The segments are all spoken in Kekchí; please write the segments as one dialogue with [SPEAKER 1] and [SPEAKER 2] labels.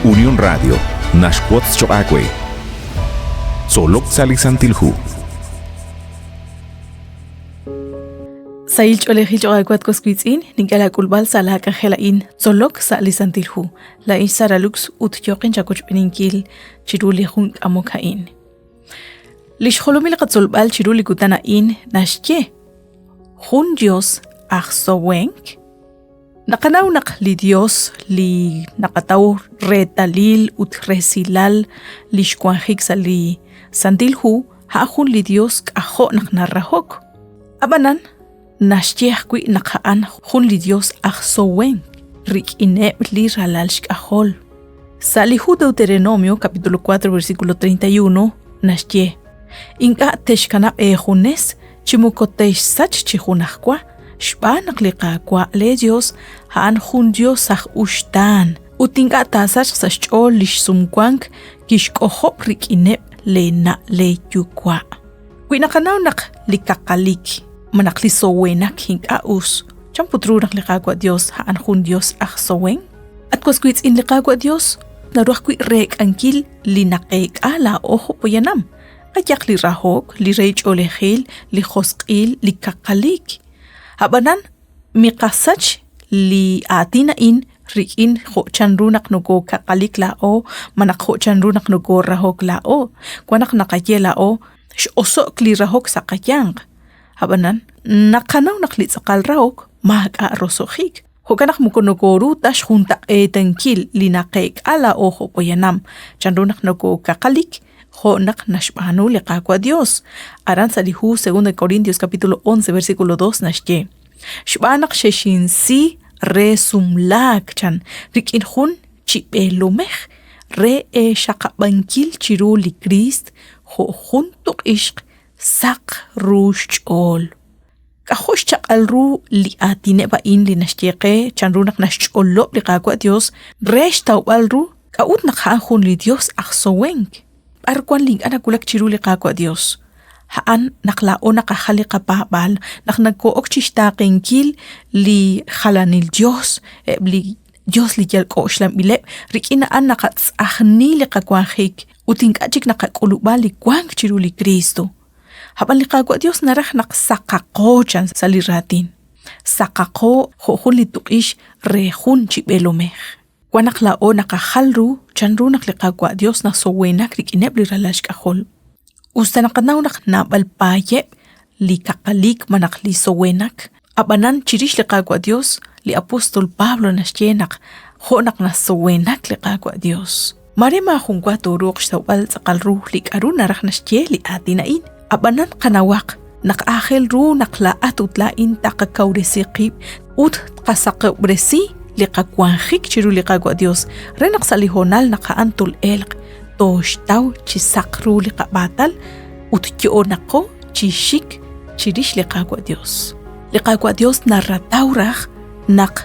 [SPEAKER 1] Unión Radio naxwotz choq' aawe. Tzolok sa' li Santil Hu.
[SPEAKER 2] Sahil ch'oolejil choq' aawe at was wiitz'in, nink'e laak'ulb'al sa' laak'anjel a'in, Tzolok sa' li Santil Hu. Laa'in xSara Lux ut yooqin chawochb'eeninkil chiru li jun k'amok a'in. Li xjolomil qatzolb'al chiru li kutan a'in naxye, Jun Dios aj sowenk? Naqanaw naq li Dios li naqataw reetalil ut resilal li xwanjik sa' li Santil Hu a'an jun li Dios k'ajo' naq narahok. Ab'anan, naxye ajwi' naq a'an jun li Dios aj sowenk rik'ineb' li ralal xk'ajol. Sa' li hu Deuteronomio capítulo 4 versículo 31 naxye, Ink'a' te'xkanab' eejunes chi moko te'xsach chi junajwa, xb'aan naq li Qaawa' leeYos a'an jun Yos aj uxtaan, ut ink'a' taasachq sa' xch'ool li xsumwank kixk'ojob' rik'ineb' leena' leeyuwa'. Wi naqanaw naq li kaqalik malaj li sowenak ink'a' us, chan put ru naq li Qaawa' Yos a'an jun Yos aj sowen? At was wiitz'in, li Qaawa' Yos naru ajwi' reek'ankil li naqeek'a laa'o jo' poyanam. Qayaq li rahok, li rey ch'oolejil, li josq'il, li kaqalik. Ab'anan, miqasach li aatin a'in rik'in jo' chanru naq nokokaqalik laa'o malaj jo' chanru naq nokorahok laa'o. Wan naq naqaye laa'o x'oso'k li rahok sa' qayanq. Ab'anan, naqanaw naq li tz'aqal rahok maak'a' roso'jik. Jo'kan naq moko nokooru ta xjuntaq'eetankil li naqeek'a laa'o jo' poyanam, chanru naq nokookaqalik jo' naq naxb'aanu li Qaawa' Dios. Aran sa' li hu 2 Corintios capítulo 11 versículo 2 naxye, Xb'aan naq xexinsi re sumlaak chan rik'in jun chi b'eelomej re eexaqab'ankil chiru li Kriist jo' jun tuq'ixq saq ru xch'ool. K'ajo' xchaq'al ru li aatineb' a'in li naxye qe chanru naq naxch'olob' li Qaawa' Dios re xtawb'al ru k'a'ut naq a'an jun li Dios aj sowenk. B'ar wan li ink'a' nawulak chiru li Qaawa' Dios? A'an naq laa'o naqajal li qapaab'aal, naq nokoo'ok chixtaaqenkil li jalanil dios, eb' li dios li yal k'oxlanb'ileb', rik'in a'an naqatz'ajni li qawanjik ut ink'a' chik naqak'ulub'a li wank chiru li Kristo. Ab'an li Qaawa' Dios naraj naq saqaqo chan sa' li raatin. Saqaqo jo' jun li tuq'ix re jun chi b'eelomej. Wan naq laa'o naqajal ru chan ru naq li Qaawa' Dios nasoweenak rik'ineb' li ralal xk'ajol. Us ta naqanaw naq naab'al paayeb' li kaqalik malaj li soweenak, ab'anan chirix li Qaawa' Dios, li apóstol Pablo naxye naq jo' naq nasoweenak li Qaawa' Dios. Maare maajunwa tooruuq xtawb'al tz'aqal ru li k'aru naraj naxye li aatin a'in, ab'anan qanawaq naq aajel ru naq laa'at ut laa'in taqakawresi qib' ut tqasaqob'resi li qawanjik chiru li Qaawa' Dios re naq sa' li hoonal naq a'an tol'elq tooxtaw chi saq ru li qab'aatal ut yo'onaqo chi xik chirix li Qaawa' Dios. Li Qaawa' Dios narataw raj naq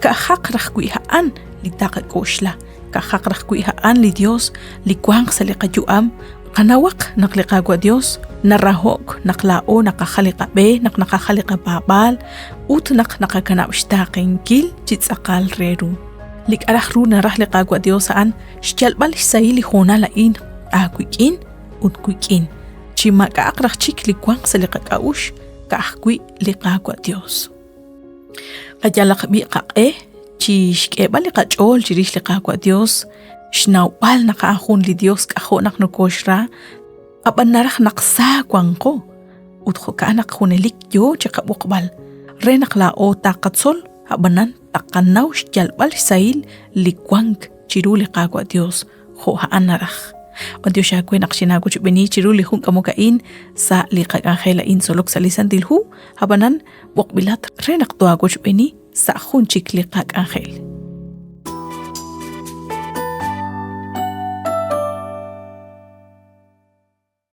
[SPEAKER 2] ka'jaq raj wi' a'an li taqak'oxla Ka'ajaq raj wi' a'an li Dios li wanq sa' li qayu'am, qanawaq naq li Qaawa' Dios naraho'k naq laa'o naqajal li qab'e, naq naqajal li qapaab'aal ut naq naqakanab' xtaaqenkil chi tz'aqal re ru. Li k'a raj ru naraj li Qaawa' Dios a'an xyalb'al xsahil li hoonal a'in aawik'in ut wik'in, chi maak'a'aq raj chik li wanq sa' li qak'a'uxl ka'ajwi' li Qaawa' Dios. Qayalaq b'i' qaq'e chi xk'eeb'al li qach'ool chirix li Qaawa' Dios, xnawb'al naq a'an jun li Dios k'ajo' naq nokooxra, ab'an naraj naq sa wanqo ut jo'ka'an naq junelik yoo chi qab'oqb'al re naq laa'o taqatzol ab'anan taqanaw xyalb'al xsahil li wank chiru li Qaawa' Dios jo' a'an naraj. B'antiox aawe naq xinaawochb'eeni chiru li jun k'amok a'in sa' li qak'anjel a'in tzolok sa' li Santil Hu, ab'anan b'oqb'ilat re naq tohaawochb'eeni sa' jun chik li qak'anjel.